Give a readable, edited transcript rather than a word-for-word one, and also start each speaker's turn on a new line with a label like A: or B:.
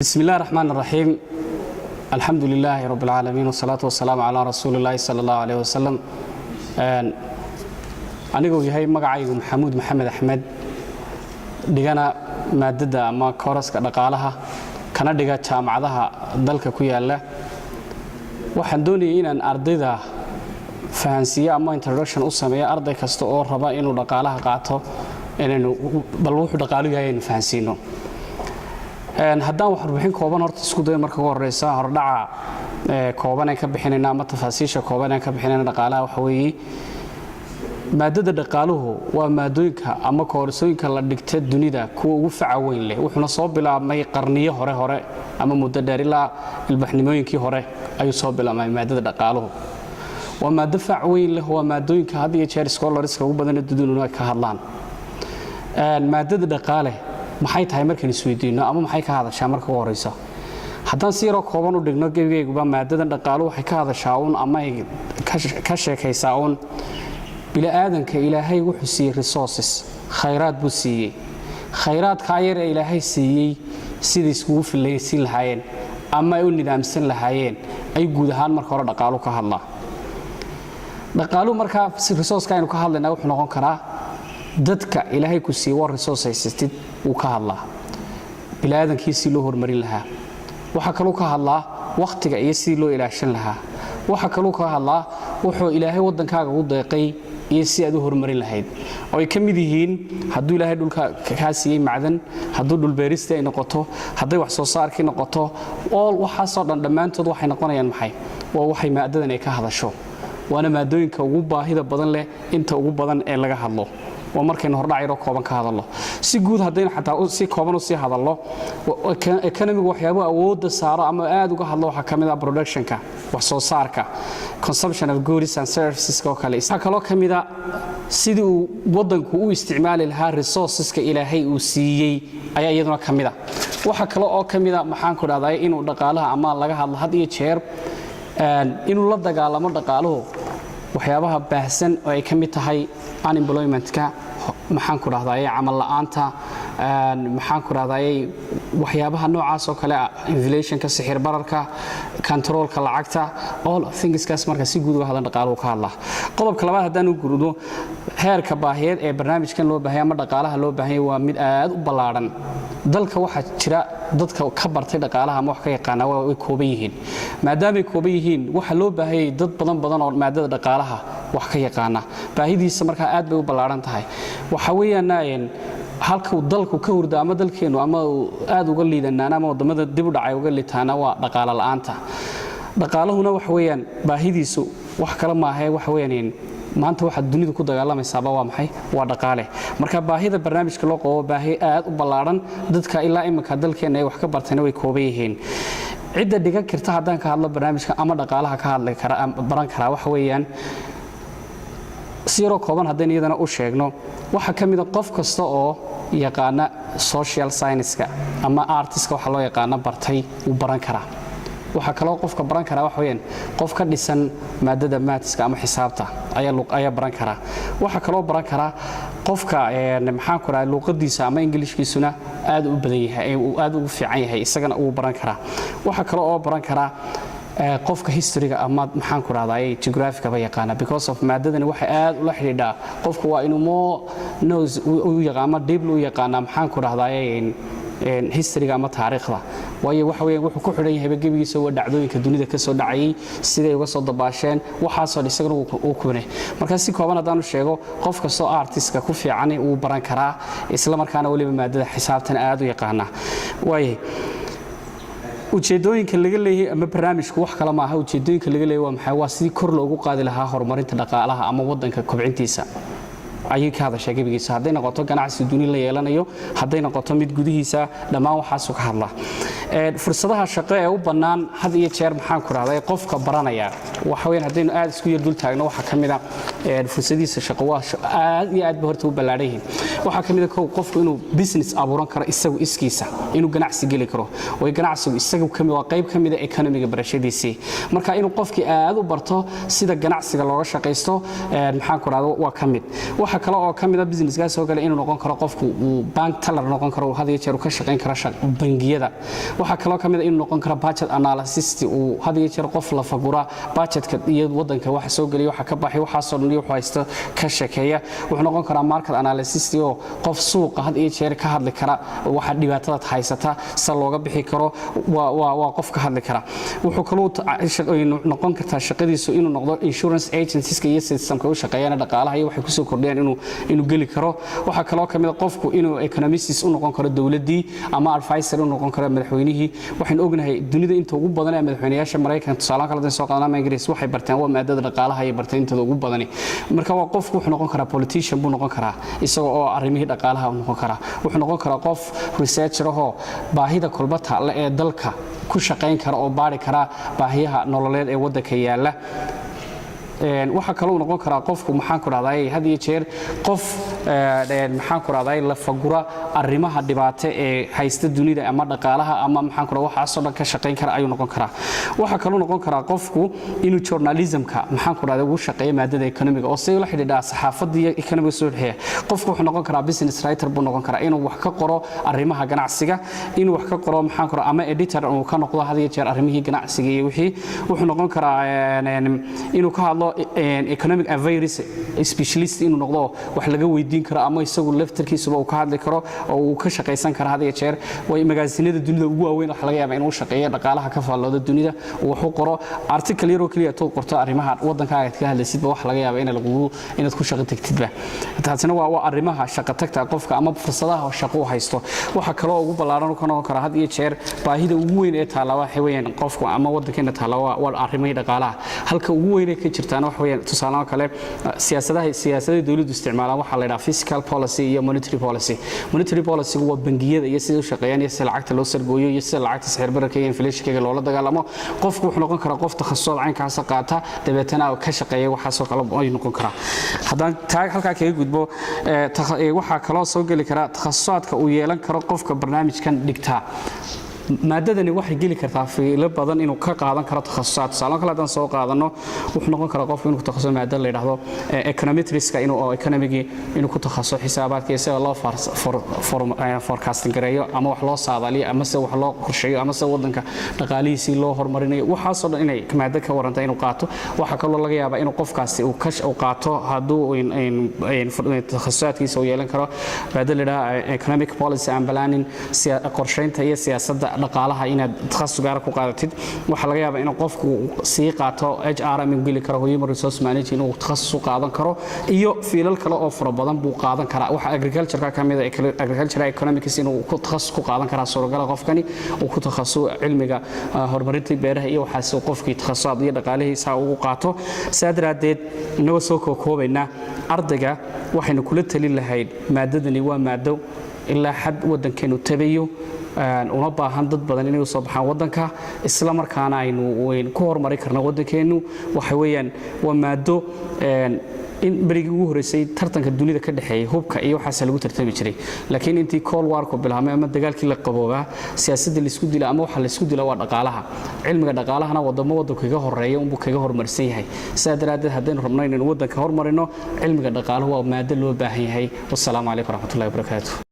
A: بسم الله الرحمن الرحيم، الحمد لله رب العالمين، والصلاة والسلام على رسول الله صلى الله عليه وسلم. Aniguu yahay magacaygu Maxamuud Maxamed Axmed, dhigana maadada ama kooraska dhaqaalaha, kana dhiga jaamacadaha dalka ku yaala, waxaan doonayay inaan ardayda fahansiiyo ama introduction u sameeyo arday kasta oo raba inuu dhaqaalaha qaato, inaynu bal wuxuu dhaqaalu yahay aynu fahansiino. Haddaan wax warbixin kooban horta isku dayo, marka ugu horeysa hordhaca kooban aan ka bixinayna ama tafaasiisha kooban aan ka bixinayna dhaqaalaha waxa weeye: maadada dhaqaaluhu waa maadooyinka ama koorsooyinka la dhigta dunida kuwa ugu faca weyn leh. Wuxuuna soo bilaabmay qarniyo hore hore ama muddo dheer, ilaa ilbaxnimooyinkii hore ayuu soo bilaabmay maadada dhaqaaluhu. Waa maado fac weyn leh, waa maadooyinka had iyo jeer scholarska ugu badan ee duniduna ay ka hadlaan. Maadada dhaqaale maxay tahay markaan isweydiino, ama maxay ka hadashaa? Marka ugu horeysa, haddaan si yaroo kooban u dhigno gebigayguba, maadadan dhaqaalu waxay ka hadashaa uun ama ay ka sheekaysaa uun bini'aadanka Ilaahay wuxuu siiyey resources, khayraad buu siiyey. Khayraadkaa yar ee Ilaahay siiyey sidai iskugu fillaysiin lahaayeen ama ay u nidaamsan lahaayeen ay guud ahaan marka hore dhaqaalu ka hadlaa. Dhaqaaluhu markaa resourceka aynu ka hadlaynaa wuxuu noqon karaa dadka Ilaahay ku siiyey, waa resource haysatid, wuu ka hadlaa bini'aadankii si loo horumarin lahaa. Waxaa kaluu ka hadlaa wakhtiga iyo sidii loo ilaashan lahaa. Waxaa kaluu ka hadlaa wuxuu Ilaahay waddankaaga u deeqay iyo si aad u horumarin lahayd, oo ay ka mid yihiin hadduu Ilaahay dhulka kaa siiyey macdan, hadduu dhulbeeristii ay noqoto, hadday wax soo saarkii noqoto, all waxaasoo dhan dhammaantood waxay noqonayaan maxay? Waa waxay maadadan ay ka hadasho. Waana maadooyinka ugu baahida badan leh, inta ugu badan ee laga hadlo. Waa markaynu hordhac yaroo kooban ka hadalno. Si guud haddaynu xataa si kooban u sii hadalno, economigu waxyaabuhu awoodda saaro ama aad uga hadlo waxaa ka mid ah productionka, wax soo saarka, consumption of goods and services oo kale. Waxaa kaloo ka mid a sidii uu waddanku u isticmaali lahaa resourceska Ilaahay uu siiyey ayaa iyaduna ka mid a. Waxaa kale oo ka mid a, maxaan ku dhahday, inuu dhaqaalaha ama laga hadlo had iyo jeer inuu la dagaalamo dhaqaaluhu waxyaabaha baahsan oo ay ka mid tahay unemploymentka, maxaan ku dhahdaye, camal la'aanta, maxaan ku dhahdaye, waxyaabaha noocaas oo kale ah, inflationka, sixir bararka, controlka lacagta, all thingskaas marka si guud uga hadlan dhaqaaluhu ka hadlaa. Qodobka labaad haddaan u gudno, heerka baahiyeed ee barnaamijkan loo baahanya ama dhaqaalaha loo baahanya waa mid aad u ballaadhan. Dalka waxaa jira dadka ka bartay dhaqaalaha ama wax ka yaqaana way kooban yihiin. Maadaamay kooban yihiin, waxaa loo baahanyay dad badan badan oo maadada dhaqaalaha wax ka yaqaana. Baahidiisa markaa aad bay u ballaadhan tahay. Waxa weeyaan halka uu dalku ka hurda ama dalkeennu ama uu aad uga liidanaana ama waddamada dib u dhacay uga litaana waa dhaqaalo la'aanta. Dhaqaaluhuna waxa weeyaan baahidiisu wax kale maahae, waxa weeyaan maanta waxaad dunidu ku dagaalamaysaaba waa maxay? Waa dhaqaale. Marka baahida barnaamijka loo qabo baahi aad u ballaadhan. Dadka ilaa iminka dalkeenna ay wax ka bartayna way kooban yihiin. Cidda dhigan karta haddaan ka hadlo barnaamijka ama dhaqaalaha ka hadli kara, baran karaa, waxa weeyaan si yaroo kooban haddaynu iyadana u sheegno, waxaa ka mid a qof kasta oo yaqaana social science-ka ama artiska waxa loo yaqaano bartay wuu baran karaa. Waxaa kaloo qofka baran karaa waxa weeyaan qof ka dhisan maadada mathska ama xisaabta ayaa baran karaa. Waxaa kaloo baran karaa qofka, maxaan ku dhahay, luuqadiisa ama Ingilishkiisuna aad u badan yahay, uu aad ugu fiican yahay, isagana wuu baran karaa. Waxaa kaloo oo baran karaa qofka historyga ama, maxaan ku rahdaa, geographicaba yaqaana, because of maadadani waxay aad ula xidhiidhaa qofku waa inuu more knows u yaqaan ama deeply u yaqaana, maxaan ku rahdaa, historyga ama taariikhda. Waayo waxa weeyaan wuxuu ku xidhan yahay gebigiisa waa dhacdooyinka dunida ka soo dhacayay, siday uga soo dabaasheen, waxaasoo dhan isagana uu kubinay. Marka si kooban haddaan u sheego, qof kastoo artiska ku fiican wuu baran karaa, isla markaana weliba maadada xisaabtana aad u yaqaana. Waaye ujeedooyinka laga leeyahay ama barnaamijku wax kale maaha. Ujeedooyinka laga leeyahay waa maxay? Waa sidii kor loogu qaadi lahaa horumarinta dhaqaalaha ama waddanka kobcintiisa ayay ka hadashaa gebigiisa. Hadday noqoto ganacsi duni la yeelanayo, hadday noqoto mid gudihiisa, dhammaan waxaasuu ka hadla. Fursadaha shaqo ee u bannaan had iyo jeer, maxaan ku rahday, qofka baranaya waxa weeyaan haddaynu aad isku yar dul taagno, waxaa ka mid a Fursadihiisa shaqo waa aad iyo aad ba horta u ballaadhan yihiin. Waxaa ka mid a, kow, qofku inuu business abuuran karo isagu iskiisa, inuu ganacsi geli karo. Way ganacsigu isagu kamid waa qayb ka mid a economiga barashadiisii. Marka inuu qofkii aad u barto sida ganacsiga looga shaqaysto, maxaan ku rahda, waa ka mid. Waxa kale oo ka mid a businesskaas oo kale inuu noqon karo qofku uu bank teller noqon karo, had iyo jeer uu ka shaqayn karo bangiyada. Waxaa kaloo ka mid a inuu noqon karo budget analysis, uu had iyo jeer qof la fagura budgetka iyo wadanka waxa soo geliya, waxa ka baxay, waxaasoo dhan iyo wuxuu haysto ka sheekeeya. Wuxuu noqon karaa market analysis oo qof suuqa had iyo jeer ka hadli kara waxa dhibaatada haysata, sida looga bixi karo, waa qof ka hadli kara. Wuxuu kaloo noqon kartaa shaqadiisu inuu noqdo insurance agencies iyo systemka u shaqeeyaan dhaqaalaha iyo waxay kusoo kordhiyaan inuu geli karo. Waxaa kaloo ka mid a qofku inuu economist u noqon karo dowladdii ama advisor u noqon karo madaxweynihii. Waxaynu ognahay dunida inta ugu badan ee madaxweynayaasha Maraykanka, tusaalaha kale soo qaadanaa, ama Ingiriis, waxay barteen waa maadada dhaqaalaha ay barteen intooda ugu badani. Marka waa qofku wuxuu noqon karaa politician buu noqon karaa, isagoo oo arrimihii dhaqaalaha u noqon karaa. Wuxuu noqon karaa qof researcher ahoo baahida kolba taalla ee dalka ku shaqayn kara oo baari kara baahiyaha nololeed ee waddanka yaalla. Waxaa kaloo noqon karaa qofku, maxaan ku dhahday, had iyo jeer qof, maxaan ku dhahday, la fagura arrimaha dhibaato ee haysta dunida ama dhaqaalaha ama, maxaan ku dhahday, waxaasoo dhan ka shaqayn kara ayuu noqon karaa. Waxaa kaloo noqon karaa qofku inuu journalismka, maxaan ku dhahday, ugu shaqeeyo maadada economiga oo say ula xidhiidhaa saxaafadda iyo economiga soo dhexeeya. Qofku wuxuu noqon karaa business writer buu noqon karaa, inuu wax ka qoro arrimaha ganacsiga, inuu wax ka qoro, maxaan ku dhahday, ama editor uu ka noqdo had iyo jeer arrimihii ganacsiga iyo wixii. Wuxuu noqon karaa inuu ka hadlo economic affairs specialist, inuu noqdo wax laga weydiin karo ama isagu laftarkiisuba uu ka hadli karo oo uu ka shaqaysan karo. Had iyo jeer way magaasinada dunida ugu waaweyn waxa laga yaabaa inuu shaqeeyo, dhaqaalaha ka faalloodo dunida, uu wax u qoro. Article yaroo keliya tood qorto arrimaha waddankaaga ka hadlaysidba, waxa laga yaabaa in lagugu inaad ku shaqo tagtidba. Taasina waa arrimaha shaqo tagta qofka ama fursadaha shaqo u haysto. Waxa kaloo ugu ballaaran ka noqon kara had iyo jeer baahida ugu weyn ee taalla waxa weeyaan qofku ama waddankeena taalla waa arrimihii dhaqaalaha. Halka ugu weyn ee ka jirtaana waxa weeyaan, tusaalaha kale, siyaasadaha dowladdu isticmaalaan waxaa la yidhaha fiscal policy iyo monetary policy. Monetary policy waa bangiyada iyo sida u shaqeeyaan iyo sida lacagta loo sargooyo iyo sida lacagta sicir bararka iyo inflationka loola dagaalamo. Qofku wuxuu noqon karaa qof takhasusaad caynkaasa qaata, dabeetana ka shaqeeya waxaasoo kale ayuu noqon karaa. Haddaan taa halkaa kaga gudbo, waxaa kaloo soo geli kara takhasusaadka uu yeelan karo qofka barnaamijkan dhigtaa. Maadadani waxay geli kartaa fiilo badan inuu ka qaadan karo takhasusaad. Tusaale kale haddaan soo qaadano, wuxuu noqon karaa qofku inuu ku takhasuso maadada la yidhaahdo econometricska, inuu oo economigii inuu ku takhasuso xisaabaadka iyo sida loo forecasting gareeyo ama wax loo saadaaliyo ama sida wax loo qorsheeyo ama sida waddanka dhaqaalihiisii loo horumarinayo. Waxaasoo dhan inay maado ka waranta inuu qaato. Waxaa kaloo laga yaabaa inuu qofkaasi uu qaato, hadduu takhasusaadkiisa uu yeelan karo, maado la yidhaahdo economic policy and planning, qorsheynta iyo siyaasadda dhaqaalaha, inaad takhasus gaara ku qaadatid. Waxaa laga yaabaa inuu qofku sii qaato HRM, inuu geli karo human resource management, inuu takhasus u qaadan karo, iyo fiilal kale oo fara badan buu qaadan karaa. Waxa agriculture ka mid ah agriculture economics, inuu ku takhasus ku qaadan karaa suuragala qofkani uu ku takhasus cilmiga horumarinta beeraha iyo waxaas uu qofkii takhasusaad iyo dhaqaalihiisa ugu qaato. Saa daraaddeed, inagoo soo kookoobaynaa, ardayga waxaynu kula talin lahayd maadadani waa maado ilaa xad waddankeenu tabayo, una baahan dad badan inay usoo baxaan waddanka, isla markaana aynu ku horumari karno waddankeennu. Waxa weeyaan waa maado in berigii ugu horreysay tartanka dunida ka dhexeeyay hubka iyo waxaasa lagu tartami jiray, laakiin intii Cold Warku bilaabmay ama dagaalkii la qaboobaa, siyaasadda laisku dila ama waxa laisku dila waa dhaqaalaha. Cilmiga dhaqaalahana wadamo waddanku kaga horeeya unbuu kaga horumarsan yahay. Sidaa daraaddeed, haddaynu rabno inaynu waddanka hormarino, cilmiga dhaqaaluhu waa maado loo baahan yahay. Wassalaamu calaykum waraxmatullahi wabarakaatu.